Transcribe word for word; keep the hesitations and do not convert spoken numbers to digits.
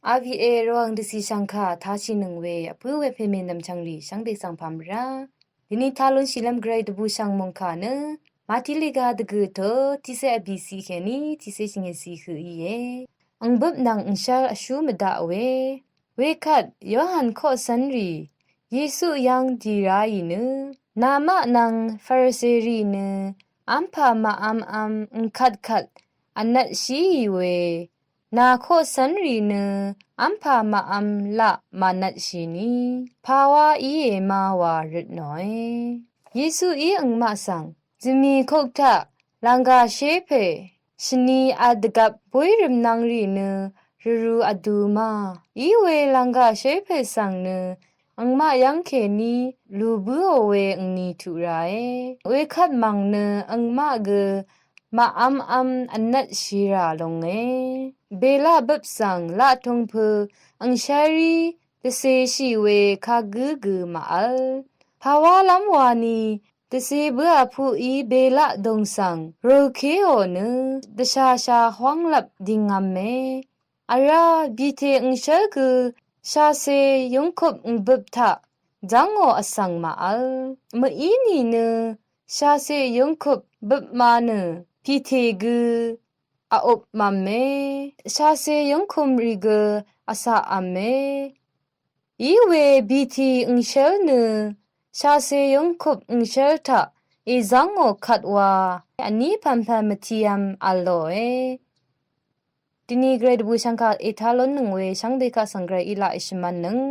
R V A Rvwàng dvcì shv̀ngkà tashìnøng we vpǿ we pèmè nv̀mchv̀ngrì shvngbe svng pàmvrá. Dvni talun shìlv́m gvray dvbùshv̀ng mòngkà nø Màtiliga dvgø̀ to tiqsé vbìcì kèní tiqsé shvngètcì høq íe. Angbøp nvng ǹshv́l vshú mvdaq we. Wekvt Yohan koqcv́nrì Yesu yv́ng dì ráì nø, namaq nvng Farisirì nø v́mpà màvmvm ǹkvtkvt vnvtshìí we, nà koqcv́nrì nø v́mpà màvm laq mànvtshìni, pàwá íe ma wa røtnòe. Yesuí angmaq svng, zvmì kok taq lv̀nggà shé pè shvni vdvgvp bóy rvmnvng rì nø rvrū vdu ma. Iwe lv̀nggà shé pè svng nø angmaq yv́ng kèní lù bǿò we angni tuq ràe. Wekvt mv̀ng nø angmaq gø màvmvm vnvtshì rà longe. Belaq bøp svng laqtung pø̄ angshv́rí dvcèshì we kagǿ gø màvl. Pàwálv́m wani dvcè bǿà puqí belaq dòng svng rø̀lkéò nø dvshàshà hwv́nglvp dìngv̄me. Vrá bìtè angshv́l gø shàcè yungkup angbøp taq zv́ngò vsvng màvl. Mø̀í nìnø shàcè yungkup bøpma nø bìtè gø vupmv̄me. Shàcè yungkumrì gø vcaqv̄me. Iwe bìtè angshv́l nø shàcè yungkup angshv́l taq èzv́ngò kvt wa vní pv̀npv̀n mvtìv̄m v̄l lòe. Dvni gvray dvbùshv̀ngkà ètá lónnøng we shvngbe kaq svng gvray í laq èshvmv̄nnøng.